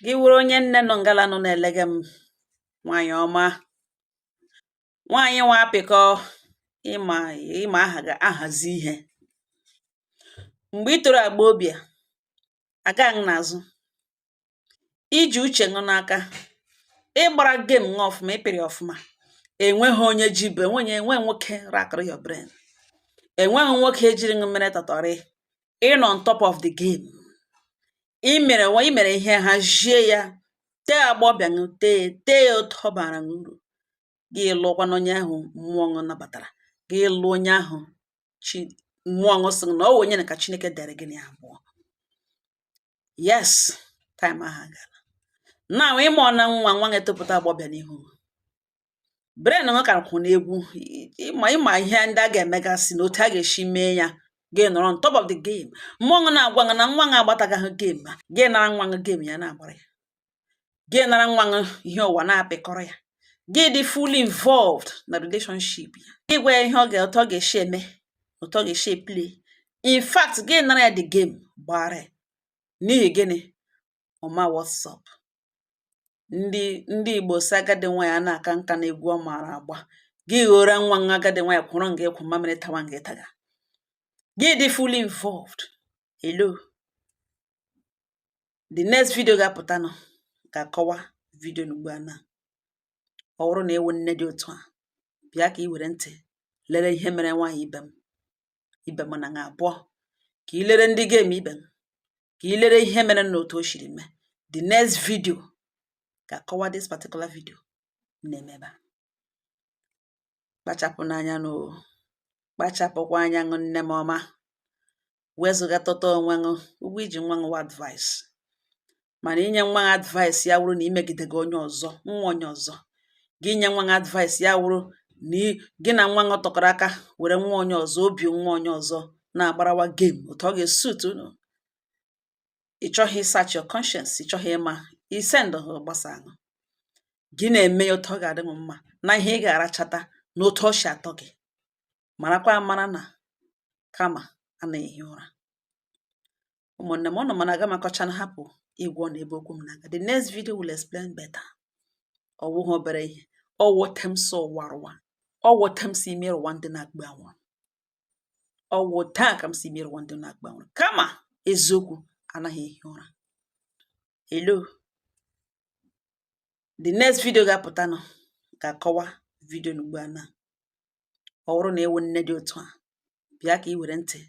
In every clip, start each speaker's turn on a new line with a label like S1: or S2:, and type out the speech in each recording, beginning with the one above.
S1: Gị wụrụ onye nne nọ ngala nọ na-elege m, nwaanyị ọma, nwaanyị nwa apịkọ, ịma ịma aha ga-ahazi ihe. Mgbe ị toro agbọghọbịa, agaghị n'azụ, iji uche ṅụ n'aka, ịgbara game ṅụ ọfụma, ịpịrị ọfụma. Enweghị onye ji bụ enweghị enwe nwoke rakịrị your brain. Enweghị nwoke jiri ṅụ mere tọtọrị. Ịnọ on top of the game. I mere i mere ihe hazie ya, tee agbọghọbịa ṅụ, tee tee ya otu ọ bara ṅụ uru. Gị lụọkwanụ onye ahụ mmụọ ṅụ nabatara. Gị lụọ onye ahụ chi mmụọ ṅụ sị na ọ wụ onye na ka Chineke dere gị na ya abụọ. Yes, time ahụ agala. Now ịmụọ na nwa, nwa ga-etopụta agbọghọbịa n'ihu. Brain ṅụ ka kwụ n'egwu, ịma ịma ihe ndị a ga-emegasị na otu a ga-esi mee ya. Gị nọrọ on top of the game. Mmụọ ṅụ na-agwa ṅụ na nwa ṅụ agbataghị game a. Gị nara nwa ṅụ game ya na-agbara ya. Gị nara nwa ṅụ ihe ụwa na-apịkọrọ ya. Gị dị fully involved na relationship ya. Gị gwa ya ihe ọ ga otu ọ ga-esi eme, otu ọ ga-esi play. In fact, gị nara ya the game gbara ya. N'ihi gịnị? Ọ ma what's up. Ndị Igbo sị agadi nwaanyị a na-aka nka n'egwu ọ maara agba. Gị ghọrọ nwa ṅụ agadi nwaanyị kwụrụ nga ịkwụ mamịrị tawa nga ịtaga. Gị dị fully involved. Hello. The next video ga-apụtanụ ga-akọwa video n'ugbu a na. Ọ bụrụ na ịwụ nne dị otu a, bịa ka i were ntị lere ihe mere nwaanyị ibe m, ibe m na ṅa abụọ. Ka i lere ndị game ibe m, ka i lere ihe mere na otu o shiri mee. The next video ga-akọwa this particular video m na-eme ebe a. Kpachapụ n'anya nụ o. Kpachapụkwa anya ṅụ, nne m ọma. Wezụgatụta onwe ṅụ, ụgwọ iji nwa ṅụ advice. Mana inye nwa gị advice ya wụrụ na imegide gị onye ọzọ, nwa onye ọzọ. Gị nye nwa gị advice ya wụrụ na gị na nwa gị tọkọrọ aka were nwa onye ọzọ, obi nwa onye ọzọ na-agbarawa game otu ọ ga-esuit unu. Ị chọghị search your conscience, ị chọghị ịma, i send ha gbasa ahụ. Gị na-eme ya otu ọ ga-adị m mma na ihe ị ga-arachata na otu ọ si atọ gị. Marakwa amara na kama a na-ehi ụra. Ụmụnne m, ụnụ mana aga m akọcha na hapụ ịgwa unu ebe okwu m na-aga. The next video will explain better. Ọ wụghị obere ihe. Ọ wụ otu m si ụwa rụwa. Ọ wụ otu m si ime ụwa ndị na-akpụ anwụrụ. Ọ wụ otu a ka m si mere ụwa ndị na-akpụ anwụrụ. Kama eziokwu anaghị ehi ụra. Hello. The next video ga-apụtanụ ga-akọwa video n'ugbu a na. Ọ bụrụ na ịwụ nne dị otu a, bịa ka i were ntị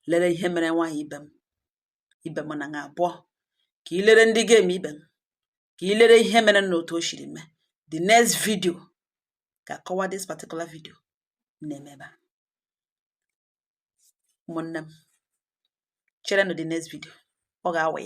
S1: lere ihe mere nwaanyị ibe m, ibe m na ṅa abụọ. Ka i lere ndị game ibe m, ka i lere ihe mere na otu o shiri mee. The next video ga-akọwa this particular video m na-eme ebe a. Ụmụnne m, cherenụ the next video. Ọ ga-awa.